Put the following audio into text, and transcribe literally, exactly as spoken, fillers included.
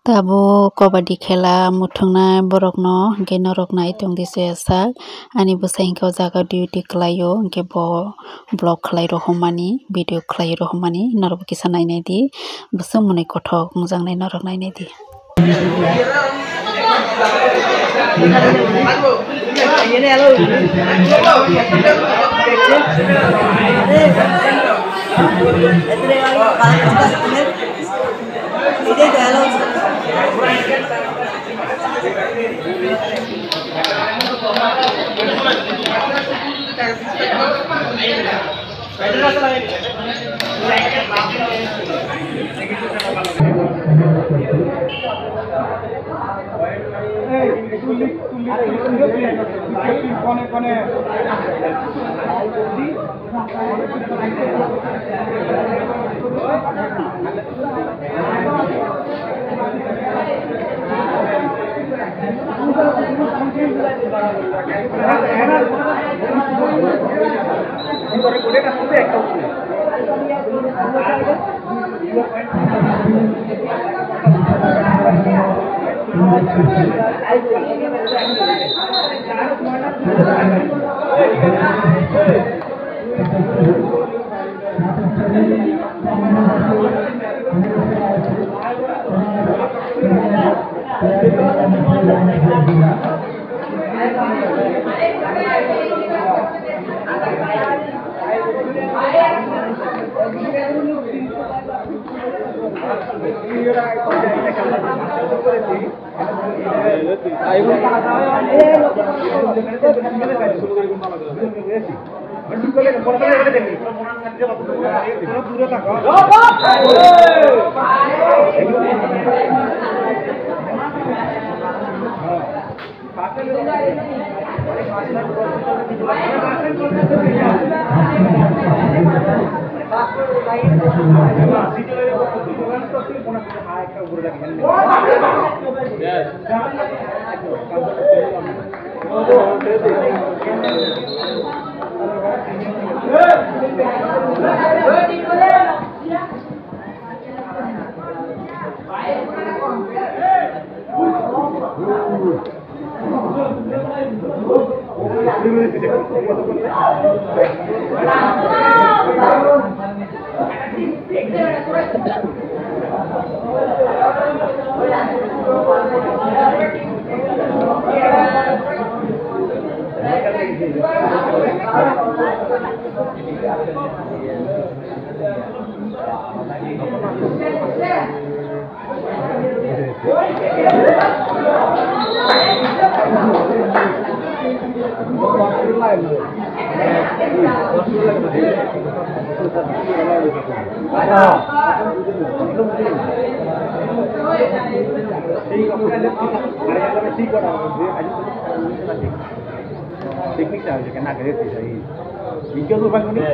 Tabuk kabaddi khela muthungnai borokno hwnkhe norok nai tongdi se sak. Ani bwsai hwnkhe o jaga duty khlaio, hwnkhe bo vlog khlai rohormani, video khlai rohormani, norokbo kisa nainai di. Bwswk mwnwi kothok wngjaknai norok nainai di. Technique ta hoise khe na khe twi sai. Video bo bang ni.